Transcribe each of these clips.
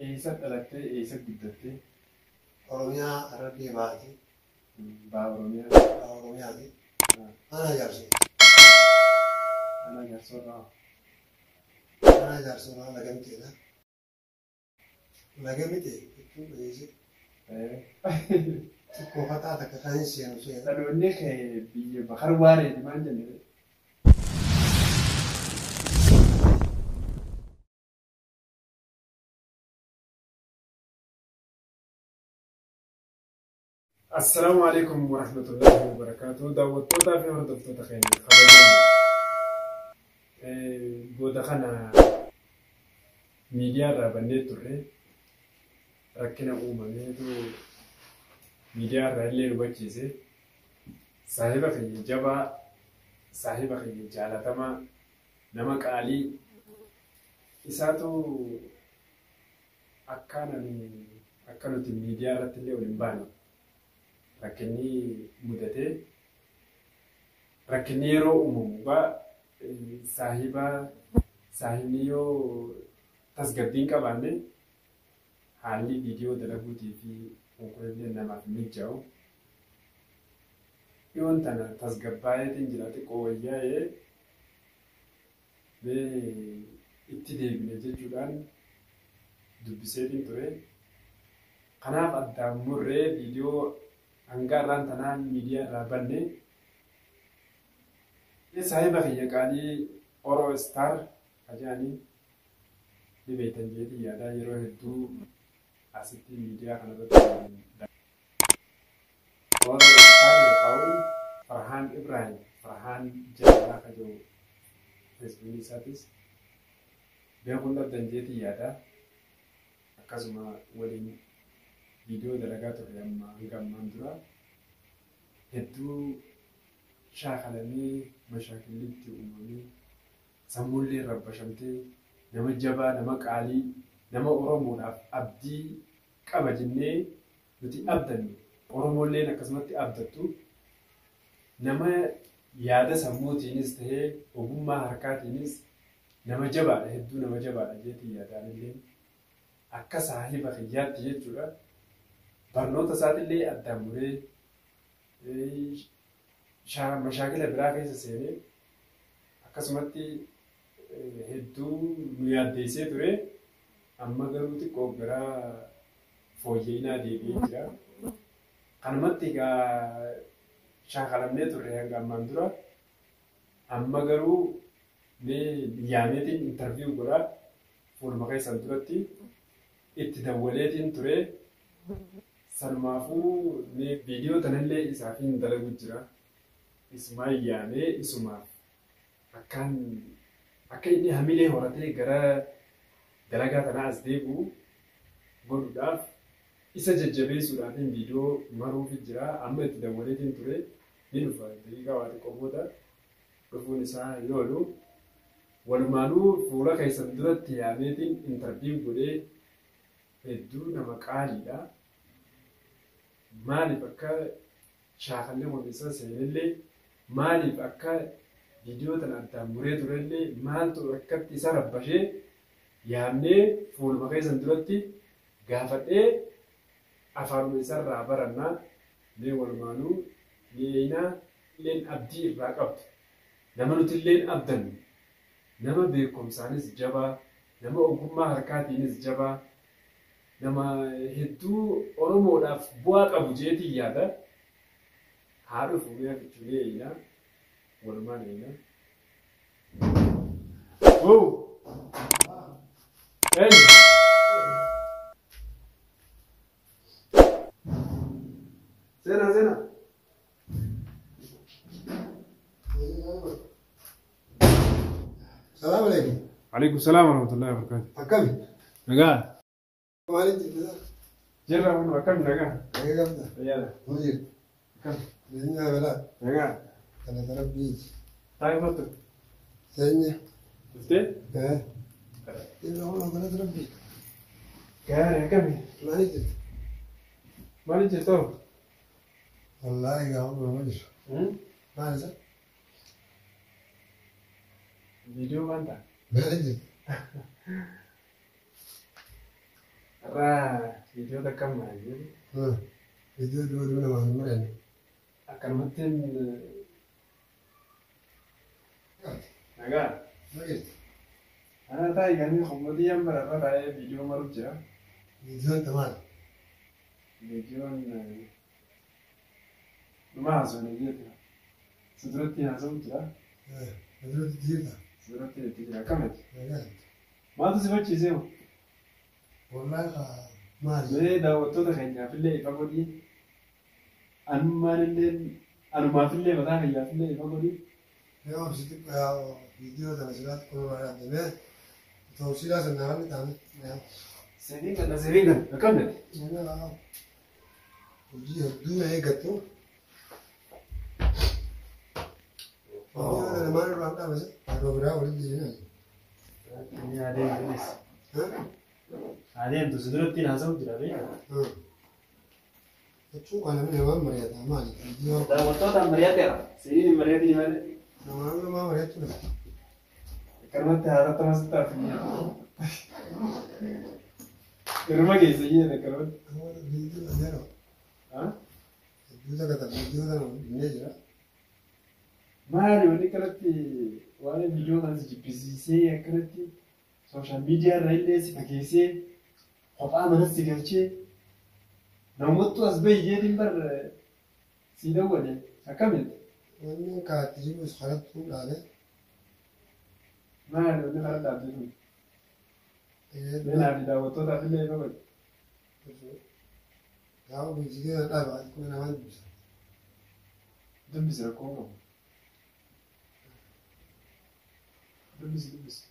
Eessa dhalattee, eessa guddattee? Oromiyaa Harargee Bahaati. Baha Oromiyaa. Baha Oromiyaati. Aanaa Jaarsoo. Aanaa Jaarsoo irraa. Aanaa Jaarsoo irraa Laga Mixeedha. Laga Mixee jechuun dhageesse. Xiqqoo faxaa takka kan hin seenu seena. Dhaloonni kee biyya Bakar Waareeti maal jenne? Assalaamu alaikum warahmatullahi wabarakaatuh. Daawwattootaa fi hordoftoota keenya kabajamoo. Booda kana miidiyaa irraa bannee turre, rakkina uumameetu miidiyaa irraa illee nu hubachiise. Saahiba keenya jabaa, saahiba keenya jaalatamaa, nama qaalii isaatu akkaan ani akka nuti miidiyaa irratti illee ol hin baane rakkinni mudatee, rakkinni yeroo uumamu gaa saahiba saahibni yoo tasgabbii hin qabaanne haalli viidiyoo dalaguutii fi konkolaataan namaaf mijaa'u. Dhiyoon tana tasgabbaa'eetiin jira, xiqqoo wayyaa'ee mee itti deebine jechuudhaan dubbiseetiin ture. Kanaaf addaan murree viidiyoo hanga irraan tanaa miidiyaa irraa banne. Saahiba kiyya qaalii Oro Star kajaanii ni beektan jeetii yaadaa, yeroo hedduu asitti miidiyaa kanarratti Oro Star yookaan Farhaan Ibrahim, Farhaan Jaalalaa kaja'u feesbuukii isaatis beekuun dhabdan jeetii yaadaa. Akkasuma waliin viidiyoo dalagaa turre amma hanga ammaan dura hedduu shaakalamee, mashaakilli itti uumamee, sammuullee rabbashamtee, nama jabaa, nama qaalii, nama Oromoodhaaf abdii qaba jennee nuti abdannu, Oromoolleen akkasumatti abdattu, nama yaada sammuutiinis ta'ee ogummaa harkaatiinis nama jabaadha, hedduu nama jabaadha jeetii yaadaanillee akka saahiba kiyyaatti jechuudha. Barnoota isaatillee addaan muree mashaakila biraa keessa seenee akkasumatti hedduu nu yaaddeessee ture. Amma garuu xiqqoo gara fooyya'inaa deebi'ee jira. Kanumatti egaa shaakalamnee turre hanga ammaan dura. Amma garuu mee yaameetiin interview godhaa, fuuluma keessan duratti itti dawwaleetiin ture. Sanumaafuu mee viidiyoo tanallee isaafiin dalagu jira. Isumaan yaamee isumaaf akkaan akka inni hamilee horatee gara dalagaa tanaa as deebi'u godhuudhaaf, isa jajjabeessuudhaaf viidiyoo maruufi jira. Amma itti dawwaleetiin ture, ni dhufa, daqiiqaa waa xiqqoo booda dhufuun isaa hin oolu. Walumaanuu fuula keessan duratti yaameetiin interview godhee, hedduu nama qaaliidha. Maaliif akka shaakalli kun isa seenellee, maaliif akka viidiyoo tana addaan muree turellee, maaltu akkatti isa rabbashee yaamnee fuuluma keessan duratti gaafadhee afaanuma isarraa barannaa. Mee walumaanuu ni eeynaa. Illeen abdii irraa qabdu, nama nuti illeen abdannu, nama beekumsaanis jabaa, nama ogummaa harkaatiinis jabaa, nama hedduu Oromoodhaaf bu'aa qabu jeetiin yaada. Haa dhufu, mee afichuu ni eeynaa, walumaan eeynaa. Wow! Eenyu? Seenaa, seenaa. Salaam alaikum. Alaikum salaam warahmatullahi wabarakatuh. Akkami? Nagaa. Maaliin jirta? Jirra kun, akkami, nagaa? Nagaa qabda? Fayyaadha. Maal jirtu? Akkam? Jireenya balaa. Nagaa. Galata Rabbiiti. Taa'ee kottu. Seenya. Dhuftee? Eh. Jirra kun, galata Rabbii. Gaarii, akkami? Maaliin jirtu? Maaliin jirtu? Wallaahi gaafa nama jiru. Maal isa? Viidiyoo waan ta'a. Maaliin jirtu? Irraa viidiyoo takka maal Viidiyoo dhiyoo dhiyoo namaa hin mari'anne. Akkanumatti nagaa. Maal Ana taa'e ganii humnooti yan bararra taa'ee viidiyoo maruuf jira. Viidiyoon maal? Viidiyoon dhuma haasofne jechuudha. Si duratti haasa'u jira. Duratti jirta. Si duratti itti jira. Akkamiti? Nagaa. Maaltu si fachiisee hoo? Wallaahi maali? Mee daawwattoota keenyaafillee ifa godhii. Anummaanillee anumaafillee mataa kiyyaafillee ifa godhii. Mee obsi xiqqoo viidiyoo tana silaatti qoruudhaan deemee ta'usiidhaa sana namni ta'an. Seeviin kana seeviin kana akkamiti? Hojii hedduu na eeggattu. Viidiyoo tana maal irraa dhaabase? Yeroo biraa walitti deebiin. Inni adeemtu. Adeemtu si duratti haasa'u jira beekaa? Jechuun kan namni namaan mari'ata maali? Viidiyoo Daawwattootaan mari'ateera. Si'iin hin mari'atiin malee. namaan namaa mari'achuu dha. Akkanumatti haarattama sitti hafu. Irma keessa iyyee akkanumatti. Viidiyoo yeroo hedduu takka viidiyoo tana dhinnee jira. Maali wanni akkanatti waa'ee viidiyoo kana si jibbisiisee akkanatti sooshaal miidiyaa irra illee si fageessee kophaa manas si galchee namoottu as bahi jeetiin bar si dawwale akkamitti? Wanni kaatti jirus kanattuu dhaale. Maali wanni kana dhaabdee sun? Meenaa fi daawwattootaaf illee ifa godhe. Gaafa viidiyoo tana dhaabe kun namaan dubbisa. Dubbisi rakkoon qabu. Dubbisi dubbisi.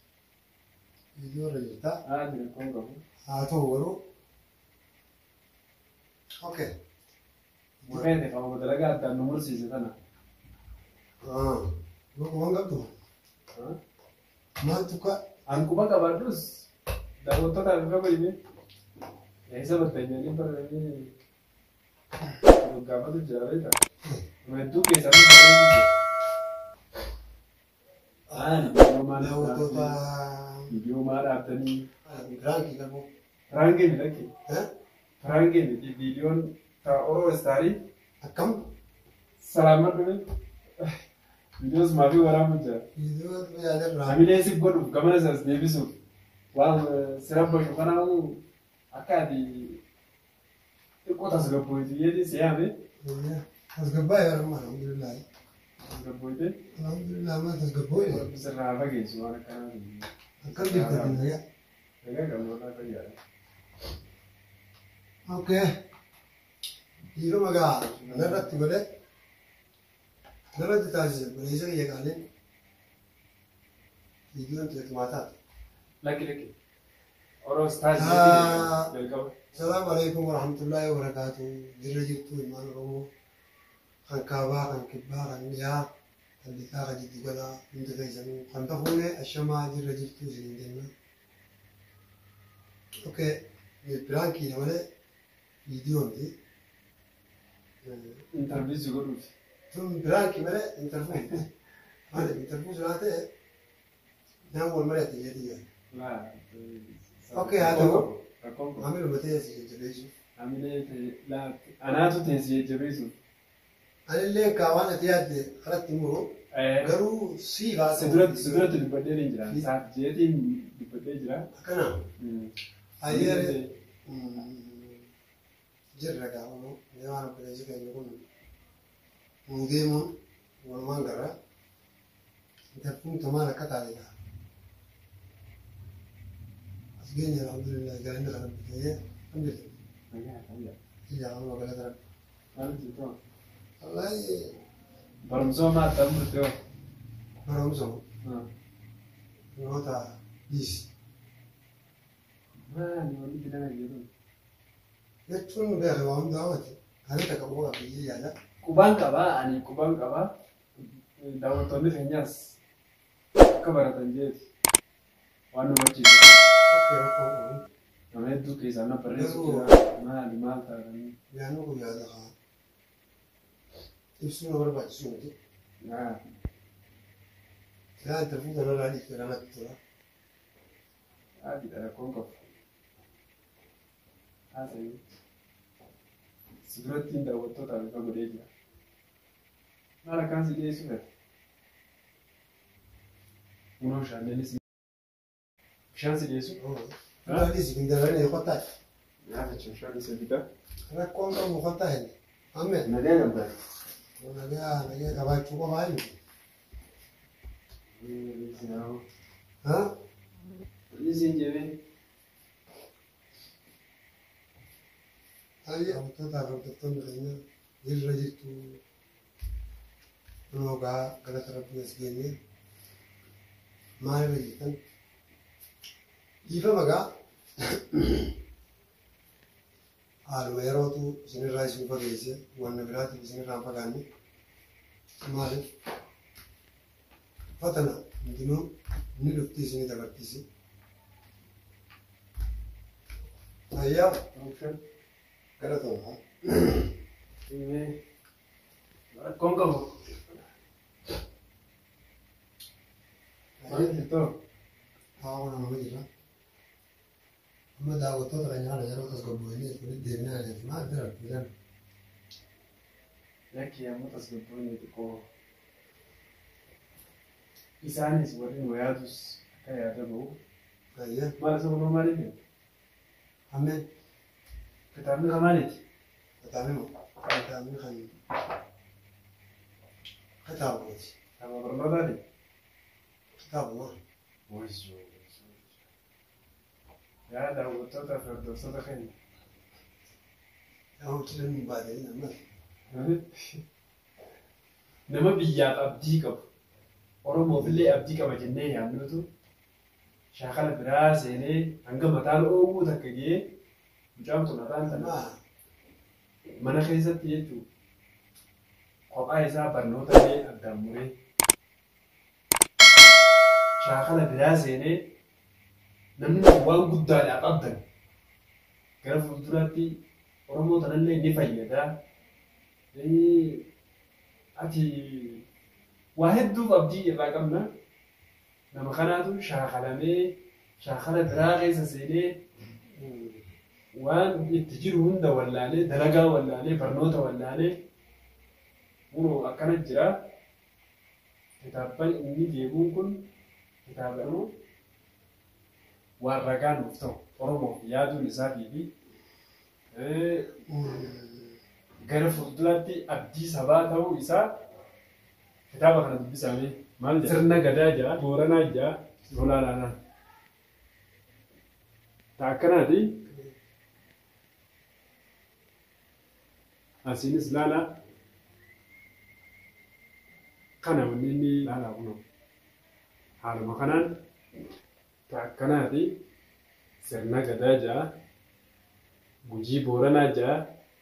Viidiyoo irra jirta. Haali rakkoon qabu. Haa ta'u garuu. Okay. Murreete qabu dalagaa addaan nu mursiise tana. Waan qabdu maaltu ka An quba qabaadhus daawwattootaaf ifa godhime. Eessa battanyanii barreeffamee gaafatu jira beektaa? Hedduu keessaa nu barreessu jira. Maali viidiyoo maal daawwattoota viidiyoo maal dhaabdanii? Piraankii qabu. Piraangee miti lakkee. Piraangee miti viidiyoon Oroo istaarii Akkam salaaman dhufe. Viidiyoos maafii waraabu jira. viidiyoo yaadarraa Hamilee siif godhuuf gamana isaas deebisuuf waan si rabbashu kanaafuu akka ati xiqqoo tasgabbooytu jeetiin si yaame tasgabbaa yeroo ammaa alhamdulillah. tasgabbooyte Alhamdulillah amma tasgabbooyne. Rabbi sirraa fageessu waan akkanaa. Akkam jirta nagaa. Nagaa qabnu walaa fayyaadha. Okay. Dhiiruma gaa narratti godhe narratti taasise buleessa kiyya qaaliin viidiyoon teetumaa taate. Lakki lakki. Oroo Ah. jalqaba. Salaamu alaikum warahmatullahi wabarakaatu. Jirra jirtu ilmaan Oromoo kan kaabaa, kan kibbaa, kan dhiyaa, kan lixaa, kan jiddu galaa hunda keessanuu kan tafuune ashamaa jirra jirtu isiniin jenna. Okay, piraankiidha malee viidiyoo miti. Intarviyu si godhuuf. Tun piraankii malee intarvuu miti. Maali intarvuu silaa ta'e nama wal mari'ate jedhii yaada. Okay, haa ta'u. Rakkoon qabu. Maamiluma ta'e si jajjabeessuuf. Hamilee ta'e laatti. Anaatu ta'e si jajjabeessuuf. Anillee kaa waan ati yaadde karatti muru garuu siif haa Si duratti dubbadhee ni jira. Saaf jeetiin dubbadhee jira. Akkana. Ayyee jirra gaafa mee waan obboleessi keenya kun nuu deemuun walumaan garra. Intarfuun maal akka taate gaa. As geenye alhamdulillah galanni kana bitee alhamdulillah. Ijaa amma galata rabbi. Maal jettu? Wallaahi Barumsa maal ta'an murtee hoo? Barumsa barnoota dhiisi. Maali wanni fidan jedhu? Jechuun beeka waa hundaa hawwate. Ani takka quba qabdi yaada. Qubaan qabaa ani qubaan qabaa daawwattoonni keenyaas akka baratan jeeti waan nu barsiisu. Okay, rakkoo qabu. Nama hedduu keessaa na barreessu jira maali maal taatanii. Yaadni kun yaada haa. Ibsuun na barbaachisu miti. Silaa interview kanarraa dhiifte namatti tola. Adiidha rakkoon qabu. Haasa'e. Si duratti daawwattootaaf ifa godhee jira. Maal akkaan si dhiyeessu fedha? Kunoo shaanneenis bishaan si dhiyeessu? Dhugaatii si findaranii kottaa. Nyaata jechuun bishaan isa bitaa. Rakkoon qabu kottaa hin. Ammee. Nagaa qabda. Nagaa nagaa qabaachuu qofaa hin. Ha? Isiin jedhee. Ayya daawwattootaaf hordoftoonni keenya jirra jirtu kunoo gaa galata rabbii as geenye maalirra jirtan dhiifama gaa haaluma yerootu isinirraa isin fageesse wanna biraatiif isinirraa hin fagaanne maaliif fatana hundinuu ni dhufti isinii dabartisi. Ayyaa galatooma. Rakkoon qabu. Maal jirtoo? Haa nama jira. Amma daawwattoota keenya kana yeroo tasgabboofnee walitti deebinee adeemsi maal bira jiran. Lakki ammoo tasgabboonni xiqqoo isaanis warri nu yaadus akka yaada ba'u. Ayyaa Maal isa kunoo maaliif jedhu? ammeen Kitaabni kan maaliiti? kitaabni moo kitaabni kan kitaabumaati. Kitaaba barnootaati? Kitaabuma. Wayyoo. Yaa daawwattoota fi hordoftoota keenya. Yaa hojii nu baatanii ammas. Nama biyyaaf abdii qabu, Oromoofillee abdii qaba jennee yaadnutu shaakala biraa seenee hanga mataan oowwuu takka ga'ee mucaan kun afaan tana Amma mana keessatti jechuun kophaa isaa barnoota illee addaan muree shaakala biraa seenee namni kun waan guddaadhaaf abdan gara fuulduraatti Oromoo tanallee ni fayyada. Ati waa hedduuf abdii irraa qabna. Nama kanaatu shaakalamee shaakala biraa keessa seenee waan itti jiru hunda wallaalee dalagaa wallaalee barnoota wallaalee kunoo akkana jira. Kitaabban inni deemuun kun kitaaba waan ragaa nuuf ta'u Oromoof yaaduun isaatii fi gara fuulduraatti abdii sabaa ta'uu isaa kitaaba kana dubbisamee maal jedha? Sirna gadaa jedha, Booranaa jedha, Lolaa Laalaa. Ta akkanaati. Asiinis laalaa. Kana wanni inni laalaa kunoo. Haaluma kanaan ta akkanaati. Sirna gadaa jedha, Gujii Booranaa jedha,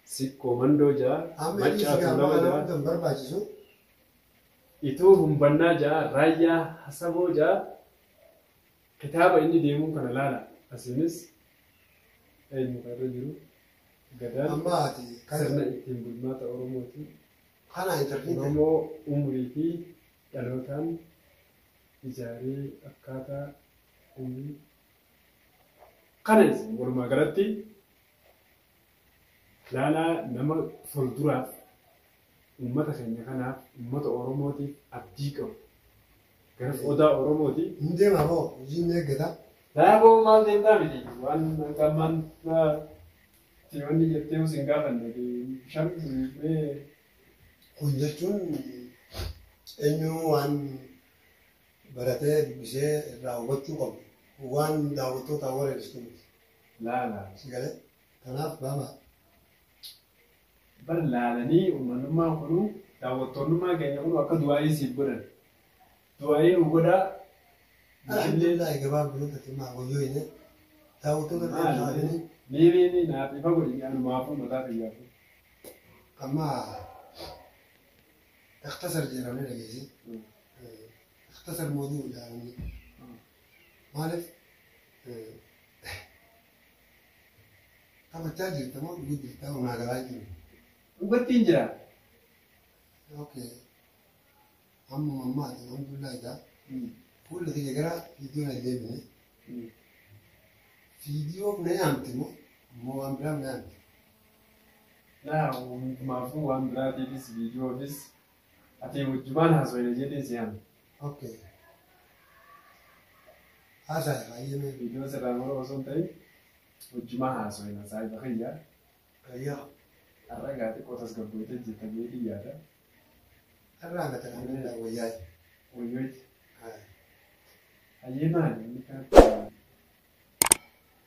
Sikkoo Mandoo jedha, amma Maccaa inni si Tuulama kana jedha. hunda hin barbaachisu. Ituu Humbannaa jedha, Raayyaa Hasaboo jedha. Kitaaba inni deemuun kana laala. Asiinis eenyu kan irra jiru gadaan Amma ati sirna ittiin bulmaata Oromooti. kana interviin Oromoo umurii fi dhalootaan ijaaree akkaataa umurii kana walumaa galatti laalaa nama fuulduraaf uummata keenya kanaaf uummata Oromootiif abdii qabu. Gara odaa Oromooti. Hin deemaa moo hojiin eeggata. Daaboo maal deemtaa miti waan hanqammaan wanni jettee hin gaafanne bishaan Kun jechuun eenyu waan baratee dubbisee irraa hubachuu qabu waan daawwattootaan wareersitu miti. Laala. Si galee kanaaf baaba. Bar laalanii uummanummaa kunuu daawwattoonnummaa keenya kunuu akka du'aayii siif godhan. Du'aayii nu godhaa. Alhamdulillah gabaabumatti maa wayyoo inni daawwattoota ta'anii Mee mee mee naaf ifa godhi anumaafuu mataa fayyaafu. Amma اختصر jedhamee dhageesse. اختصر موضوع jedhamee. Maaliif taphachaa jirta moo dhuguu jirta onaa galaa jiru? Dhugattiin jira. Okay. Amma ammaati alhamdulillah egaa fuula kiyya gara viidiyoo na deebine. Viidiyoo na yaamte moo Immoo waan biraa naan. Laa hundumaafuu waan biraatiifis viidiyoofis ati wajjumaan haasofne jedhee si yaame. Okay. Haasa'a baay'ee mee. Viidiyoo sirraa mura osoo hin ta'in wajjumaan haasofne saayiba kiyya. Ayyaa. Har'a gaa xiqqoo tasgabbootee jirta jedhee yaada. Har'aa gata kan wayyaa. Wayyooti. Hayyee maali inni kanatti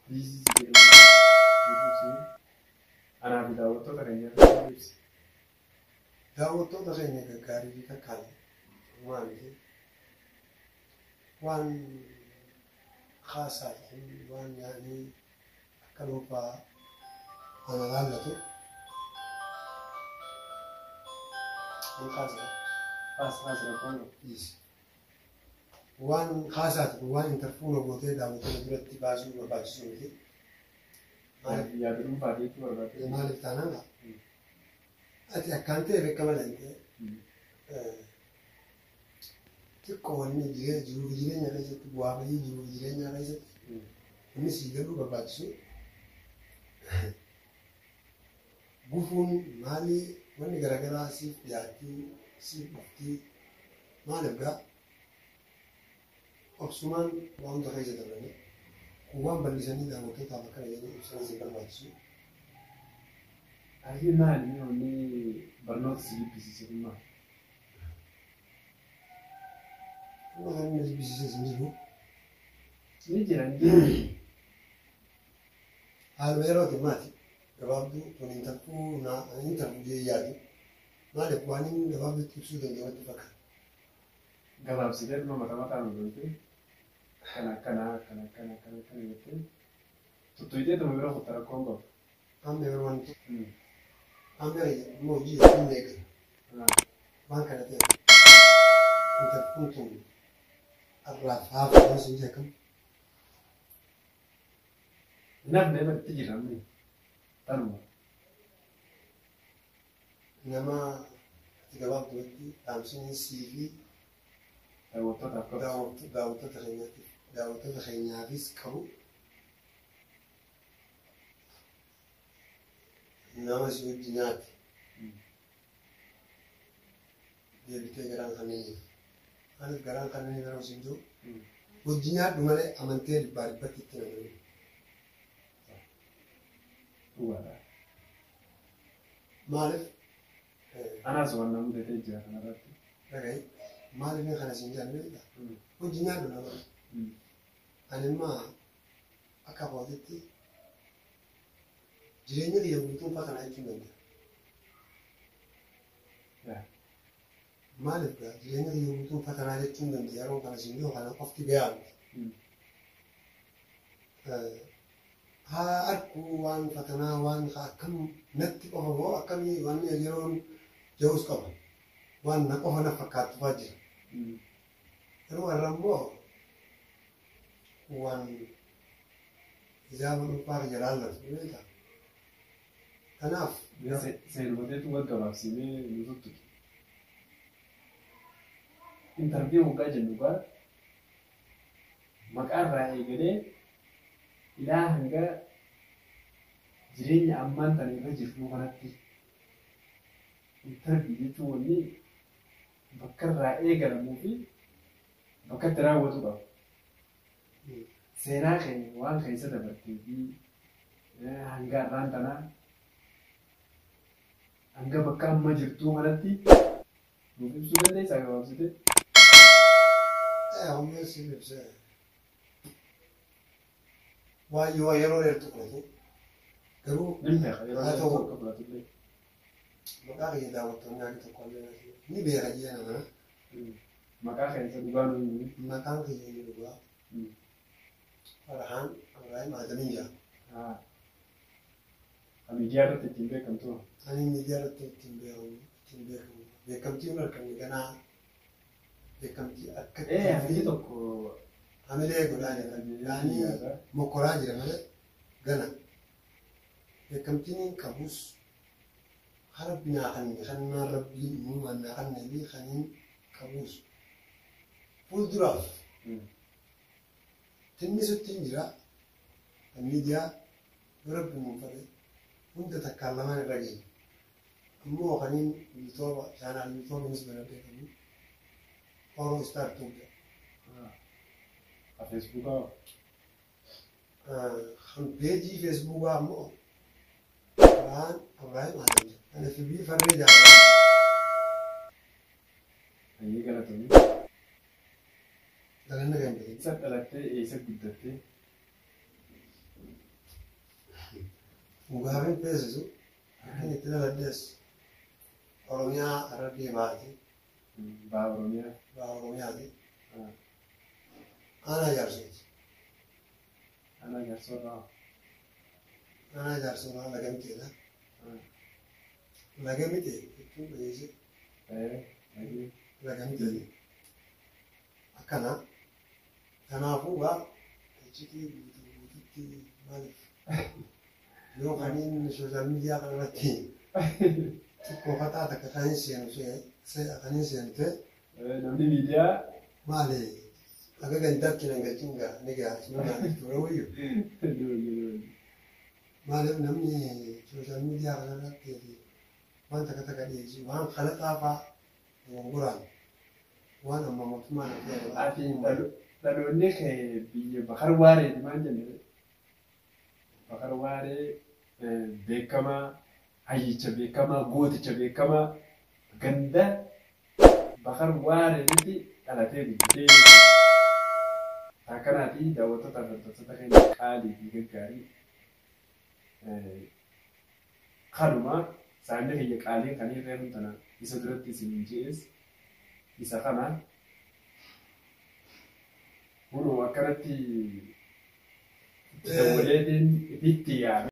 biizii jedhamu anaa fi daawwattoota keenya ibsi. Daawwattoota keenya gaggaarii fi kakkaale waan miti. Waan haasaa ta'an waan yaa'anii akka dhuunfaa ana laallatu. Waan haasaa. Haas haas rakkoon qabu. Dhiisi. Waan haasaati kun waan intarfuuna gootee daawwattoota biratti baasuu barbaachisu miti. Maaliif Yaada dhuunfaa jechuu barbaade. maaliif taanaan ati akkaan ta'e beekama danda'e xiqqoo wanni jiruuf jireenya keessatti bu'aa bahii jiruuf jireenya keessatti inni sii galuu barbaachisu gufuun maalii wanni garaagaraa siif dhiyaattii siif dhuftii maaliif gaa obsumaan waan hunda keessa dabranii kun waan bal'isanii daawwattootaaf akkana jedhanii ibsanis hin barbaachisu. Hayyee maali inni wanni barnoota si jibbisiise kun maali? Waan inni jibbisiises hin jiru. Ni jira ni jira. Haaluma yeroo maati gabaabduu tun intalfuu intalfuu jee yaadu maaliif waan inni gabaabduutti ibsuu danda'u natti fakkaata. Gabaabsitee dhuma mataa mataa nu gootee kana akkana akkana akkana akkana akkana jettee tuttuutee dhuma bira kutta rakkoon qabu. Amma yeroo wanti amma immoo hojii hin eegala waan kana ta'e intalfuun tun har'aaf haaf waan sun jeekam Namni irratti jira namni tanuma. Nama ati gabaabduutti dhaamsini sii fi Daawwattootaaf qabu. Daawwattoota keenyaatiif daawwattoota keenyaafis qabu nama si wajji nyaate deebitee garaan kanneenii maaliif garaan kanneenii yeroo siin jiru wajji nyaadhu malee amantee dhibbaa dhibbatti itti namani. Dhugaadha. Maaliif Anaas waan nama mudatee jira kanarratti. Dhagahi maaliif inni kana siin jedhan beektaa? Wajji nyaadhu nama. Ani immoo akka kootitti jireenya kiyya guutuun fa kana jechuun danda'a. Maaliif gaa jireenya kiyya guutuun fa kanaa jechuun danda'a yeroo kana siin jiru kana qofti gahaa miti. Haa arkuu waan fatanaa waan akkam natti qofa moo akkamii waan yeroon ja'us qaba. Waan na qofa na fakkaattu fa'aa jira. Yeroo har'a immoo waan hijaaba dhuunfaa kiyya laallatu beektaa. Kanaaf Seenumateetu gaggabaabsinee nu tuttuqe. Intarviiyuu hoggaa jennu gaa maqaarraa eegalee ilaa hanga jireenya ammaan tana irra jirru kanatti intarvii jechuun wanni bakka irraa eegalamuu fi bakka itti raawwatu qaba. Seenaa keenya waan keessa dabartee fi hanga har'aan tanaa hanga bakka amma jirtuu kanatti nuuf ibsuu dandeessaa gabaabsitee? Humna si ibsa. Waan yoo yeroo dheertu fudhatu garuu Nin beeka yeroo haa ta'u dheertuu akka fudhatullee. Maqaa kiyya daawwattoonni haati tokko illee ni beeka jee nama. Maqaa keessa dhugaa nu himi. Maqaan kiyya inni dhugaa Farhaan Ibrahim Adamin jedhama. Miidiyaa irratti ittiin beekamtu. Ani miidiyaa irratti ittiin beekamu ittiin beekamu beekamtii hin arganne ganaa beekamtii akka Hangi tokko hamilee godhaa jira. Yaanii mokkoraa jira malee gana. Beekamtiin hin qabus rabbi naa kanne kan naan rabbiin uumaan naa kanne fi kan hin qabus fuulduraaf tinnisutti hin jira kan miidiyaa Yoo rabbi nuun fedhe hunda takkaan lamaan irra geenya. Ammoo kaniin YouTube channel YouTubenis banadhee qabu Oro Star Tube jedha. Ka Facebookaa? Kan peejii Facebookaa ammoo Farhaan Abraahim Adam jedha. Kan FB Farree Jaalalaa. Hayyee galatoomii. Galanni kan hin Eessa dhalattee eessa guddattee? Dhugaafin feesisu kan itti dhaladhes Oromiyaa Harargee Bahaati. Baha Oromiyaa. Baha Oromiyaati. Aanaa Jaarsooti. Aanaa Jaarsoo irraa. Aanaa Jaarsoo irraa Laga Mixeedha. Laga Mixee jechuun dhageesse. Laga Mixeeti. Akkana. Kanaafuu gaa iccitii guutuu guututti maaliif yoo kaniin sooshaal miidiyaa kanarratti xiqqoo faxaa takka kan hin seenu kan hin seenu ta'e. Namni miidiyaa. Maali akka gandaatti nan galchin gaa ni gaa suma gaa jechuudha wayyu. Maaliif namni sooshaal miidiyaa kanarratti waan takka takka dhiyeessu waan kalaqaa fa'aa dogongoraan waan amma mootummaan Ati dhaloonni kee biyya Bakar Waareeti maal jenne? Bakar Waaree beekamaa, hayyicha beekamaa, gooticha beekamaa ganda Bakar Waareetitti dhalatee guddatee jechuudha. Akkanaatii daawwattoota fi hordoftoota keenya qaalii fi gaggaarii kanuma saayinni kiyya qaaliin kan irree tana isa duratti isin je'es isa kana kunoo akkanatti itti dawwaleetiin itti yaame.